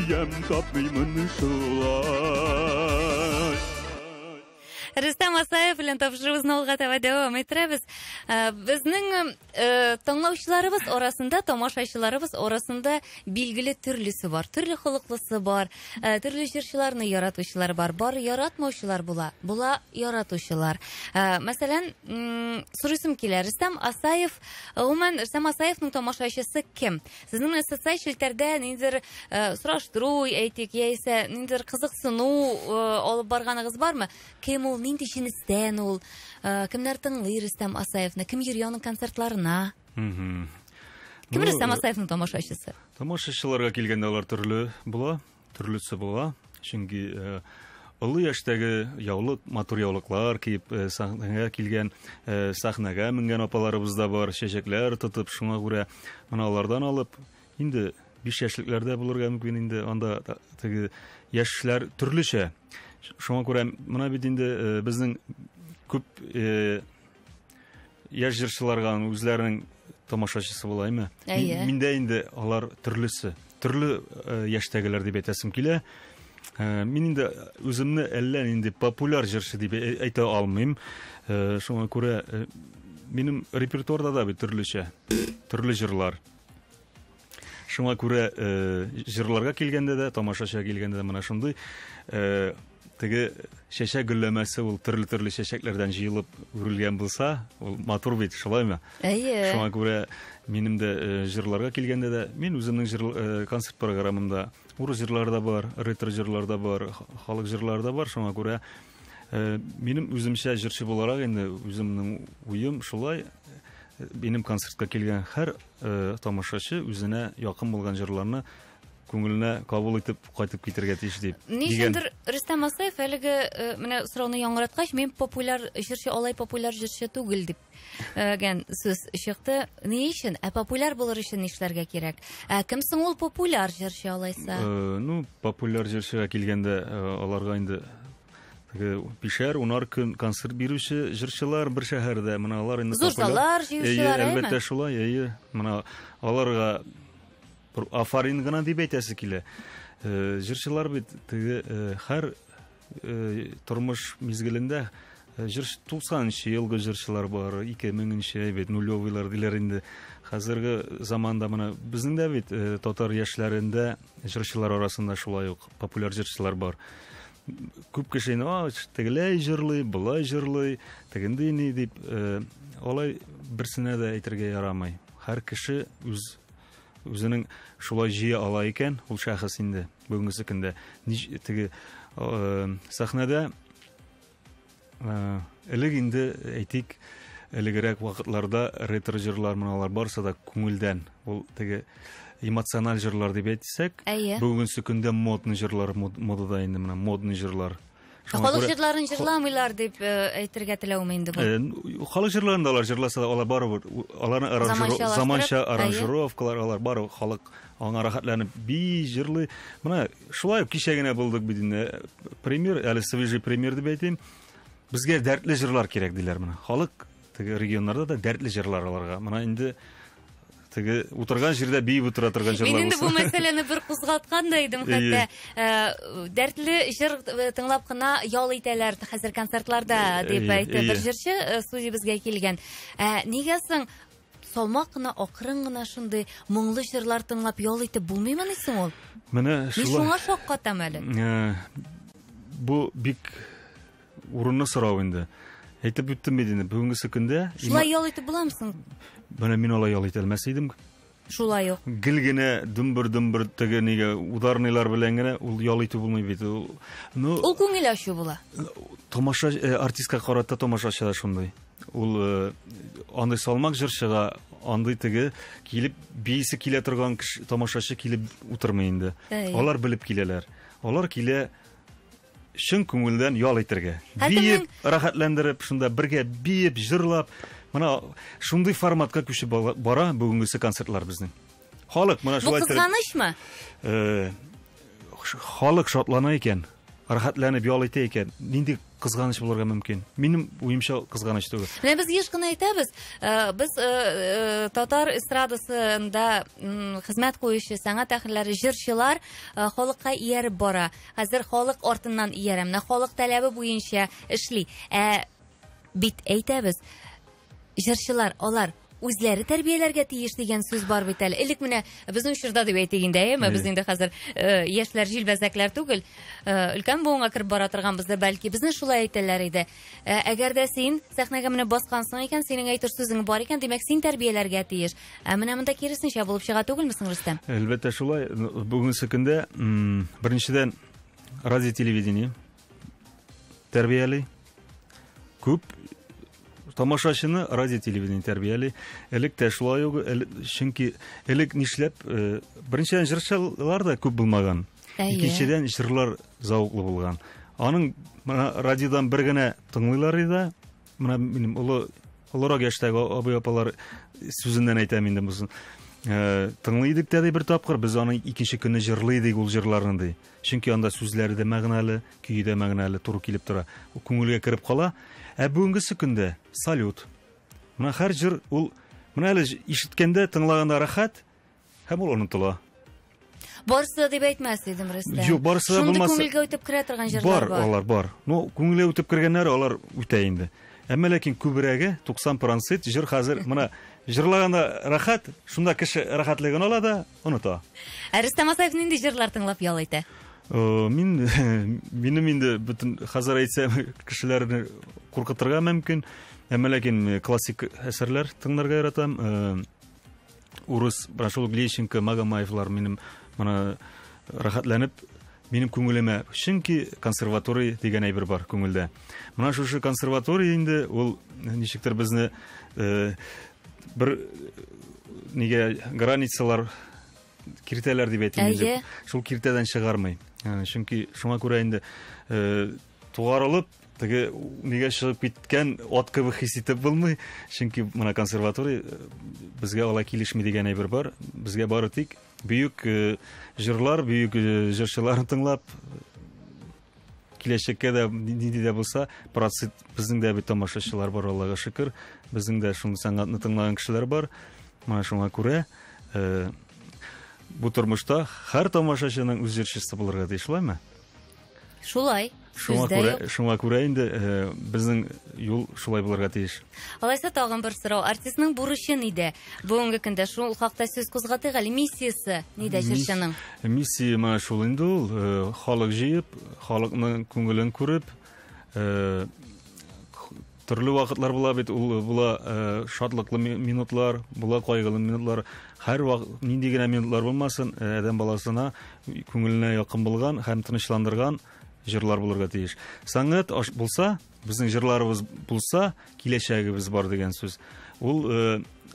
ямь тапмыймын шулай. Рөстәм Асаев белән тапшыруыбызны алга таба дәвам иттерәбез. Безнең тыңлаучыларыбыз арасында, тамашачыларыбыз арасында билгеле төрлесе бар, төрле холыклысы бар, төрле җырчыларны яратучылар бар, бар яратмаучылар була, була яратучылар. Мәсәлән, сорыйсым килә, Рөстәм Асаев, гомумән, Рөстәм Асаевның тамашачысы кем? Сезнең менә социаль челтәрдә ниндидер сораштыру, әйтик, яисә ниндидер кызыксыну алып барганыгыз бармы? Кем ул, нинди җенестән ул? Кемнәр тыңлый Рөстәм Асаевны? Кем йөри аның концертларына? Кем Рөстәм Асаевның тамашачысы? Тамашачыларга килгәндә алар төрле була, төрлесе була. Чөнки олы яшьтәге яулык, матур яулыклар киеп сәхнәгә килгән, сәхнәгә менгән апаларыбыз да бар, чәчәкләр тотып, шуңа күрә менә алардан алып, инде 5 яшьлекләрдә булырга мөмкин инде, анда теге яшьләр төрлечә. Шуңа күрә менә бит инде безнең күп яшь җырчыларга үзләренең тамашачысы була, әйме? Миндә инде алар төрлесе, төрле яшьтәгеләр дип әйтәсем килә. Мин инде үземне әллә нинди популяр җырчы дип әйтә алмыйм. Шуңа күрә минем репертуарда да бит төрлечә, төрле җырлар. Шуңа күрә җырларга килгәндә дә, тамашачыга килгәндә дә менә шундый теге чәчәк гөлләмәсе ул төрле-төрле чәчәкләрдән җыелып үрелгән булса, ул матур бит, шулаймы? Әйе. Шуңа күрә минем дә җырларга килгәндә дә, мин үземнең җыр концерт программамда урыс җырлары да бар, ретро җырлар да бар, халык җырлары да бар. Шуңа күрә минем үземчә җырчы буларак инде үземнең уем шулай, минем концертка килгән һәр тамашачы үзенә якын булган җырларны күңеленә кабул итеп кайтып китергә тиеш дип. Ни өчендер Рөстәм Асаев әлеге менә сорауны яңгыраткач, мин популяр җырчы, алай популяр җырчы түгел дип гән сүз чыкты. Ни өчен? Ә популяр булыр өчен нишләргә кирәк? Ә кем соң ул популяр җырчы алайса? Ну, популяр җырчыга килгәндә, аларга инде теге бишәр, унар көн концерт бирүче җырчылар бер шәһәрдә, менә алар инде зур заллар җыючылар, әйе, әлбәттә шулай, әйе. Менә аларга бер афарин гына дип әйтәсе килә. Җырчылар бит теге һәр тормыш мизгелендә җыр 90нчы елгы җырчылар бар, 2000нче бит, нулевыйлар диләр инде. Хәзерге заманда менә безнең дә бит татар яшьләрендә җырчылар арасында шулай ук популяр җырчылар бар. Күп кеше инде, тегеләй җырлый, болай җырлый, тегендей ни дип, алай берсенә дә әйтергә ярамый. Һәр кеше үз үзенең шулай җыя ала икән, ул шәхес инде бүгенге көндә. Теге сәхнәдә элек инде әйтик, элегрәк вакытларда ретро җырлар менә алар барысы да күңелдән, ул теге эмоциональ җырлар дип әйтсәк, бүгенге көндә модный җырлар модада инде менә модный җырлар. Халык җырларын җырламыйлар дип әйтергә теләүме инде бу? Халык җырларын да алар җырласа да, алар барыбер аларны заманча аранжировкалар, алар барыбер халык аңа рәхәтләнеп бии җырлый. Менә шулай ук кичә генә булдык бит инде. Пример, әле свежий пример дип әйтим. Безгә дәртле җырлар кирәк диләр менә. Халык теге регионнарда да дәртле җырлар аларга. Менә инде теге утырган җирдә биеп утыра торган җырлар. Мин инде бу мәсьәләне бер кузгаткан да идем хәтта. Дәртле җыр тыңлап кына ял итәләр хәзер концертларда дип әйтте бер җырчы студиябезгә килгән. Нигә соң салмак кына, акрын гына шундый моңлы җырлар тыңлап ял итеп булмыймыни соң ул? Менә шулай. Мин шуңа шаккатам әле. Бу бик урынлы сорау инде. Әйтеп үттем бит инде, бүгенге көндә шулай ял итеп буламы соң? Менә мин алай ял итә алмас идем. Шулай ук. Гел генә дөмбер-дөмбер теге нигә ударныйлар белән генә ул ял итү булмый бит. Ну, ул күңел ачу була. Тамаша артистка карата тамашачы да шундый. Ул андый салмак җырчыга, андый теге килеп биисе килә торган кеше, тамашачы килеп утырмый инде. Алар белеп киләләр. Алар килә. чын күңелдән ял итәргә. Биеп, рәхәтләндереп, шунда бергә биеп, җырлап, менә шундый форматка күчеп бара бүгенгесе концертлар безнең. Халык менә шулай Бу кызганычмы? Халык шатлана икән, рәхәтләнеп ял итә икән, нинди кызганыч булырга мөмкин? Минем уемча, кызганыч түгел. Менә без еш кына әйтәбез, без татар эстрадасында хезмәт куючы сәнгать әһелләре, җырчылар халыкка ияреп бара. Хәзер халык артыннан иярә, менә халык таләбе буенча эшли. Ә бит әйтәбез, җырчылар алар үзләре тәрбияләргә тиеш дигән сүз бар бит әле. Элек менә безнең чорда дип әйтик инде, әйеме? Без инде хәзер яшьләр, җилбәзәкләр түгел, өлкән буынга кереп бара торганбыздыр, бәлки. Безне шулай әйтәләр иде. Әгәр дә син сәхнәгә менеп баскансың икән, синең әйтер сүзең бар икән, димәк, син тәрбияләргә тиеш. Ә менә монда киресенчә булып чыга түгелме соң, Рөстәм? Әлбәттә шулай. Бүгенге көндә, беренчедән, радио телевидение тәрбияли. Күп тамашачыны радио телевидение тәрбияли. Элек тә шулай ук, чөнки элек нишләп, беренчедән, җырчылар да күп булмаган. Икенчедән, җырлар зәвыклы булган. Аның менә радиодан бер генә тыңлыйлар иде. Менә минем олы олырак яшьтәге абый апалар сүзеннән әйтәм инде монысын. Тыңлый идек тә ди бер тапкыр, без аны икенче көнне җырлый идек ул җырларны ди. Чөнки анда сүзләре дә мәгънәле, көе дә мәгънәле, туры килеп тора. Күңелгә кереп кала. Ә бүгенгесе көндә салют. Менә һәр җыр ул менә әле ишеткәндә, тыңлаганда рәхәт һәм ул онытыла. Барысы да дип әйтмәс идем, Рөстәм. Юк, барысы да булмаса. Шундый күңелгә үтеп керә торган җырлар бар. Бар, алар бар. Ну, күңелгә үтеп кергәннәре алар үтә инде. Әмма ләкин күбрәге 90% җыр хәзер менә җырлаганда рәхәт, шунда кеше рәхәтлеген ала да оныта. Ә Рөстәм Асаев нинди җырлар тыңлап ял итә? Мин минем инде бөтен хәзер әйтсәм кешеләрне куркытырга мөмкин. Әмма ләкин классик әсәрләр тыңларга яратам. Урыс, менә шул Лещенко, Магомаевлар минем менә рәхәтләнеп минем күңелемә, чөнки консерватория дигән әйбер бар күңелдә. Менә шушы консерватория инде ул ничектер безне бер нигә границалар киртәләр дип әйтим инде. Шул киртәдән чыгармый. Чөнки шуңа күрә инде тугарылып теге нигә чыгып киткән ат кебек хис итеп булмый. Чөнки менә консерватория безгә алай килешми дигән әйбер бар. Безгә бары тик бөек җырлар, бөек җырчыларны тыңлап киләчәккә дә нинди дә булса процент безнең дә бит тамашачылар бар, Аллага шөкер. Безнең дә шул сәнгатьне тыңлаган кешеләр бар. Менә шуңа күрә бу тормышта һәр тамашачының үз җырчысы булырга тиеш, шулаймы? Шулай. Шуңа күрә, шуңа күрә инде безнең юл шулай булырга тиеш. Алайса тагын бер сорау. Артистның бурычы нидә? Бүгенге көндә шул хакта сүз кузгатыйк әле. Миссиясе нидә җырчының? Миссия менә шул инде ул, халык җыеп, халыкның күңелен күреп, төрле вакытлар була бит, ул була шатлыклы минутлар, була кайгылы минутлар. Һәр вакыт нинди генә минутлар булмасын, адәм баласына күңеленә якын булган һәм тынычландырган җырлар булырга тиеш. Сәнгать булса, безнең җырларыбыз булса, киләчәгебез бар дигән сүз. Ул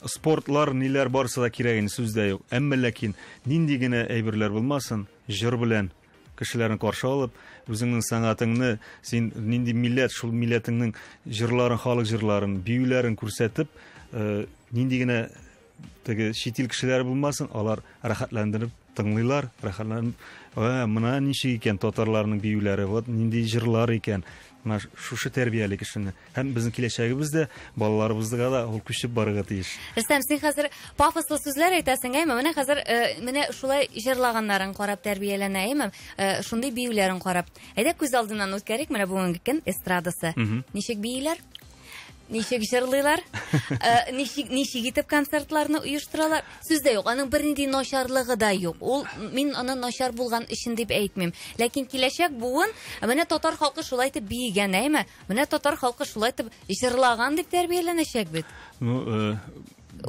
спортлар, ниләр барысы да кирәк инде, сүз дә юк. Әмма ләкин нинди генә әйберләр булмасын, җыр белән кешеләрне каршы алып, үзеңнең сәнгатеңне, син нинди милләт, шул милләтеңнең җырларын, халык җырларын, биюләрен күрсәтеп, нинди генә теге чит ил кешеләре булмасын, алар рәхәтләндереп тыңлыйлар, рәхәтләнеп, менә ничек икән татарларның биюләре, вот нинди җырлар икән. Менә шушы тәрбияли кешене. Һәм безнең киләчәгебез дә, балаларыбызга да ул күчеп барырга тиеш. Рөстәм, син хәзер пафослы сүзләр әйтәсең, әйме? Менә хәзер менә шулай җырлаганнарын карап тәрбияләнә, әйме? Шундый биюләрен карап. Әйдә күз алдыннан үткәрик менә бүгенге көн эстрадасы. Ничек бииләр? Ничек җырлыйлар? Ничек ничек итеп концертларны оештыралар? Сүз дә юк, аның бернинди начарлыгы да юк. Ул мин аны начар булган өчен дип әйтмим. Ләкин киләчәк буын, менә татар халкы шулай итеп биегән, әйме? Менә татар халкы шулай итеп җырлаган дип тәрбияләнәчәк бит. Ну,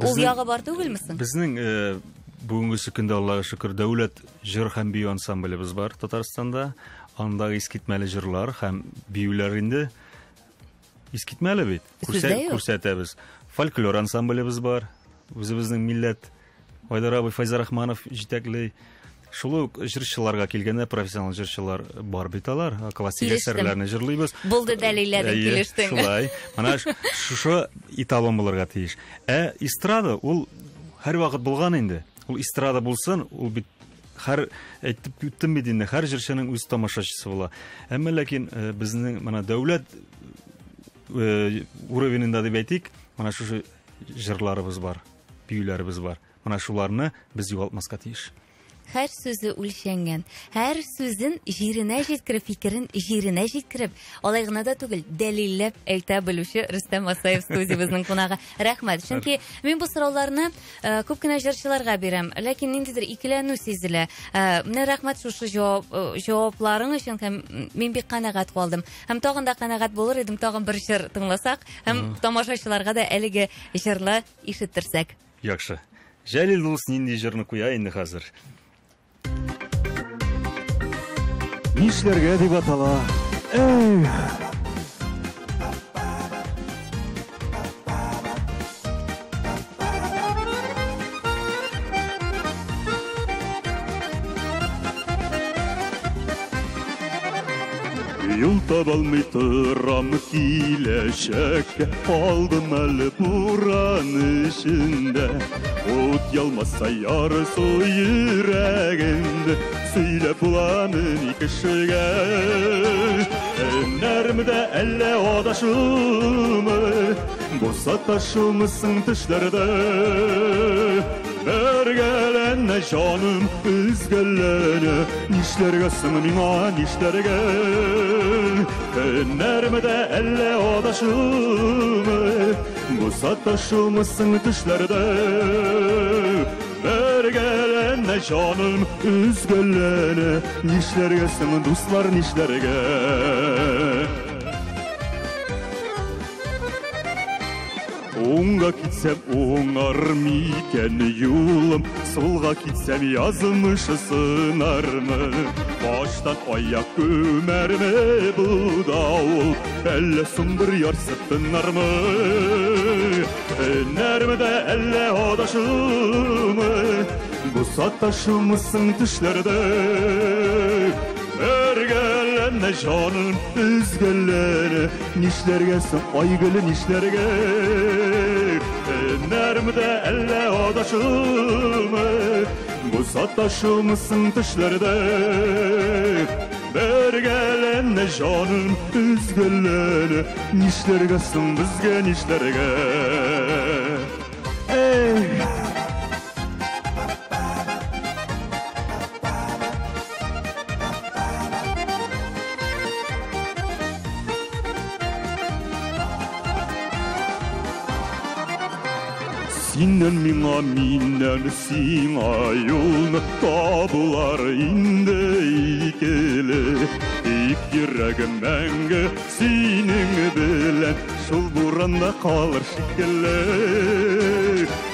ул ягы бар түгелме соң? Безнең бүгенге көндә Аллага шөкер дәүләт җыр һәм бию ансамблебез бар Татарстанда. Андагы искитмәле җырлар һәм биюләр инде искитмәле бит. Күрсәтәбез. Фольклор ансамблебез бар. Үзебезнең милләт Айдар абый Файзарахманов җитәкли. Шул ук җырчыларга килгәндә, профессионал җырчылар бар бит алар, классик әсәрләрне җырлыйбыз. Булды дәлилләдең, килештең. Шулай. Менә шушы эталон булырга тиеш. Ә эстрада ул һәрвакыт булган инде. Ул эстрада булсын, ул бит һәр әйтеп үттем бит инде, һәр җырчының үз тамашачысы була. Әмма ләкин безнең менә дәүләт уровененда дип әйтик, менә шушы җырларыбыз бар, биюләребез бар. Менә шуларны без югалтмаска тиеш. Һәр сүзе үлчәнгән, һәр сүзен җиренә җиткереп, фикерен җиренә җиткереп, алай гына да түгел, дәлилләп әйтә белүче Рөстәм Асаев студиябезнең кунагы. Рәхмәт. Чөнки мин бу сорауларны күп кенә җырчыларга бирәм, ләкин ниндидер икеләнү сизелә. Менә рәхмәт шушы җавапларың өчен, һәм мин бик канәгать калдым. Һәм тагын да канәгать булыр идем, тагын бер җыр тыңласак, һәм тамашачыларга да әлеге җырны ишеттерсәк. Яхшы. Җәлил дус нинди җырны куя инде хәзер? Нишләргә дип атала? Эх! Юл табалмый торам киләчәккә, калдым әле буран эчендә. Ут ялмаса ярсу йөрәгемдә, сөйләп буламыни кешегә? Өнәрме дә әллә адашумы, бу саташумысың төшләрдә? Бергәләнә җаным, өзгәләнә, нишләргә соң миңа, нишләргә? Өнәрме дә әллә адашумы, бу саташумысың төшләрдә? Бергәләнә җаным, өзгәләнә, нишләргә соң, дуслар, нишләргә? Уңга китсәм уңар микән юлым, сулга китсәм язмыш сынармы? Баштан аяк күмәрме бу давыл, әллә соң бер ярсып тынармы? Өнәрме дә әллә адашумы, бу саташумысың төшләрдә? Бергәләнә җаным, өзгәләнә, нишләргә соң, Айгөл, нишләргә? Өнәрме дә әллә адашумы, бу саташумысың төшләрдә? Бергәләнә җаным, өзгәләнә, нишләргә соң безгә, нишләргә? Эй! Синнән миңа, миннән сиңа юлны табулар инде икеле. Тик йөрәгем мәңге синең белән шул буранда калыр шикелле.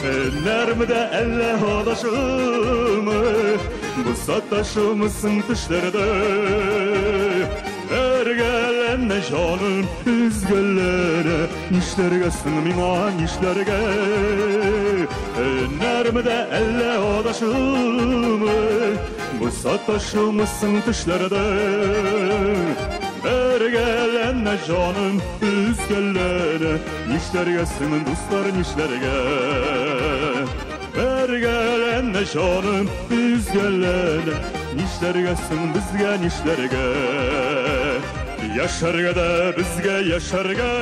Өнәрме дә әллә адашумы, бу саташумысың төшләрдә? Бергәләнә җаным, өзгәләнә, нишләргә соң миңа, нишләргә? Өнәрме дә әллә адашумы, бу саташумысың төшләрдә? Бергәләнә җаным, өзгәләнә, нишләргә соң, дуслар, нишләргә? Бергәләнә җаным, өзгәләнә, нишләргә соң безгә, нишләргә? Яшәргә дә безгә яшәргә.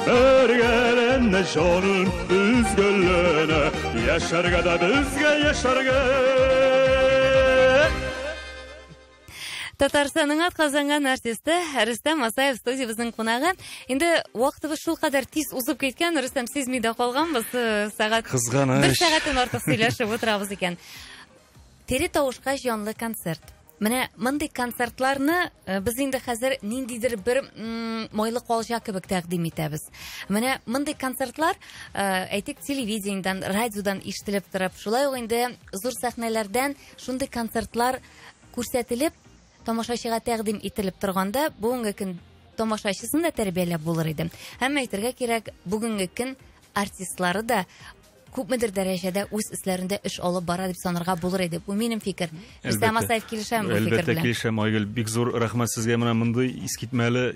Бергәләнә җаным, өзгәләнә, яшәргә дә безгә яшәргә. Татарстанның атказанган артисты Рөстәм Асаев студиябезнең кунагы. Инде вакытыбыз шулкадәр тиз узып киткән, Рөстәм, сизми дә калганбыз. Сәгать Кызганыч. Бер сәгатьтән артык сөйләшеп утырабыз икән. Тере тавышка җанлы концерт. Менә мондый концертларны без инде хәзер ниндидер бер майлы калҗа кебек тәкъдим итәбез. Менә мондый концертлар, әйтик, телевидениедән, радиодан ишетелеп торып, шулай ук инде зур сәхнәләрдән шундый концертлар күрсәтелеп, тамашачыга тәкъдим ителеп торганда, бүгенге көн тамашачысын да тәрбияләп булыр иде. Һәм әйтергә кирәк, бүгенге көн артистлары да күпмедер дәрәҗәдә үз өсләрендә эш алып бара дип санарга булыр иде. Бу минем фикер. Рөстәм Асаев, килешәме бу фикер Әлбәттә белән? килешәм, Айгөл, бик зур рәхмәт сезгә менә мондый искитмәле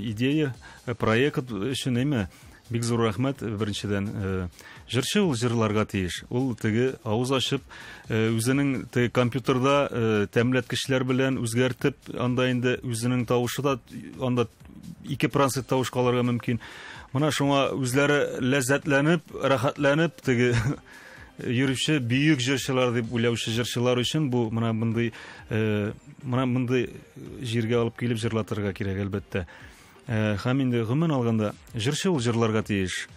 идея, проект өчен, әйме? Бик зур рәхмәт, беренчедән. Җырчы ул җырларга тиеш. Ул теге авыз ачып, үзенең теге компьютерда тәмләткечләр белән үзгәртеп, анда инде үзенең тавышы да анда 2% тавыш калырга мөмкин. Менә шуңа үзләре ләззәтләнеп, рәхәтләнеп теге йөрүче бөек җырчылар дип уйлаучы җырчылар өчен бу менә мондый менә мондый җиргә алып килеп җырлатырга кирәк, әлбәттә. Һәм инде гомумән алганда җырчы ул җырларга тиеш.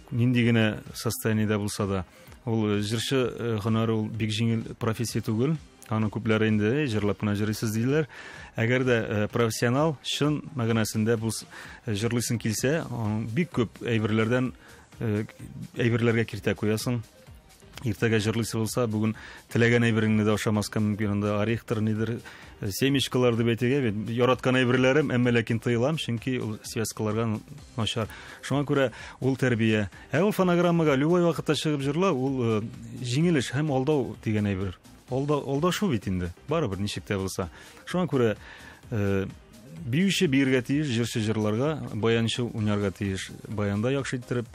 Нинди генә состояниедә булса да, ул җырчы һөнәре ул бик җиңел профессия түгел. Аны күпләр инде җырлап кына җырыйсыз диләр. Әгәр дә профессионал чын мәгънәсендә бу җырлыйсың килсә, аның бик күп әйберләрдән әйберләргә киртә куясың. Иртәгә җырлыйсы булса, бүген теләгән әйбереңне дә ашамаска мөмкин. Анда орехтыр, нидер, семечкалар дип әйтергә бит. Яраткан әйберләрем, әмма ләкин тыелам, чөнки ул связкаларга начар. Шуңа күрә ул тәрбия. Ә ул фонограммага любой вакытта чыгып җырлау, ул җиңел эш һәм алдау дигән әйбер. Алдашу бит инде, барыбер ничек тә булса. Шуңа күрә биюче биергә тиеш, җырчы җырларга, баянчы уйнарга тиеш. Баянда яхшы иттереп,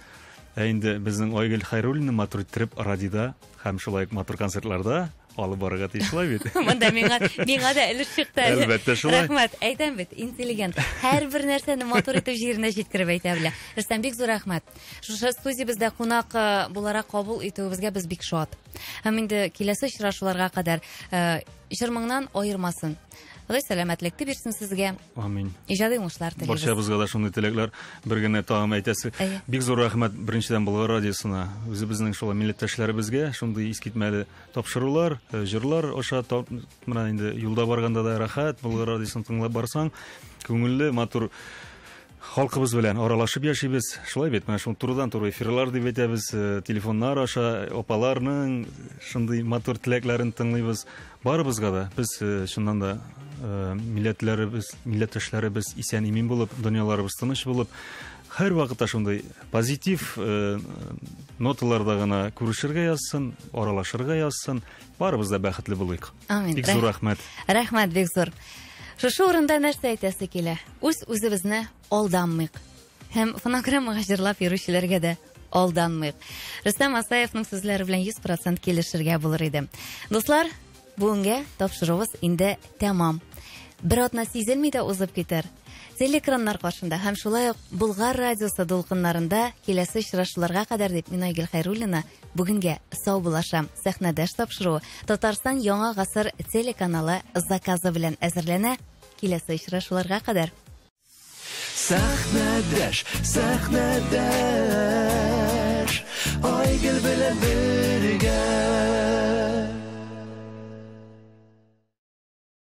ә инде безнең Айгөл Хәйруллина матур иттереп радиода һәм шулай ук матур концертларда алып барырга тиеш, шулай бит? Монда миңа да өлеш чыкты әле. Әлбәттә, шулай. Рәхмәт, әйтәм бит, интеллигент. Һәрбер нәрсәне матур итеп җиренә җиткереп әйтә белә. Рөстәм, бик зур рәхмәт. Шушы студиябездә кунак буларак кабул итүебезгә без бик шат. Һәм инде киләсе очрашуларга кадәр җыр-моңнан аермасын. Ходай сәламәтлек те бирсен сезгә. Амин. Иҗади уңышлар телибез. Барчабызга да шундый теләкләр. Бер генә тагын әйтәсе. Бик зур рәхмәт беренчедән Болгар радиосына, үзебезнең шулай милләттәшләребезгә шундый искитмәле тапшырулар, җырлар аша менә инде юлда барганда да рәхәт, Болгар радиосын тыңлап барсаң, күңелле, матур халкыбыз белән аралашып яшибез. Шулай бит, менә шул турыдан-туры эфирлар дип әйтәбез, телефоннар аша апаларның шундый матур теләкләрен тыңлыйбыз. Барыбызга да без чыннан да милләтләребез, милләттәшләребез исән-имин булып, дөньяларыбыз тыныч булып, һәр вакытта шундый позитив ноталарда гына күрешергә язсын, аралашырга язсын. Барыбыз да бәхетле булыйк. Амин. Бик зур рәхмәт. Рәхмәт бик зур. Шушы урында нәрсә әйтәсе килә? Үз үзебезне алданмыйк. Һәм фонограммага җырлап йөрүчеләргә дә алданмыйк. Рөстәм Асаевның сүзләре белән 100% килешергә булыр иде. Дуслар, бүгенгә тапшыруыбыз инде тәмам. Бер атна сизелми дә узып китәр. Телекраннар каршында һәм шулай ук Болгар радиосы дулкыннарында киләсе очрашуларга кадәр дип мин Айгөл Хәйруллина бүгенгә сау булашам. Сәхнәдәш тапшыруы Татарстан Яңа гасыр телеканалы заказы белән әзерләнә. Киләсе очрашуларга кадәр. Сәхнәдәш, сәхнәдәш, Айгөл белән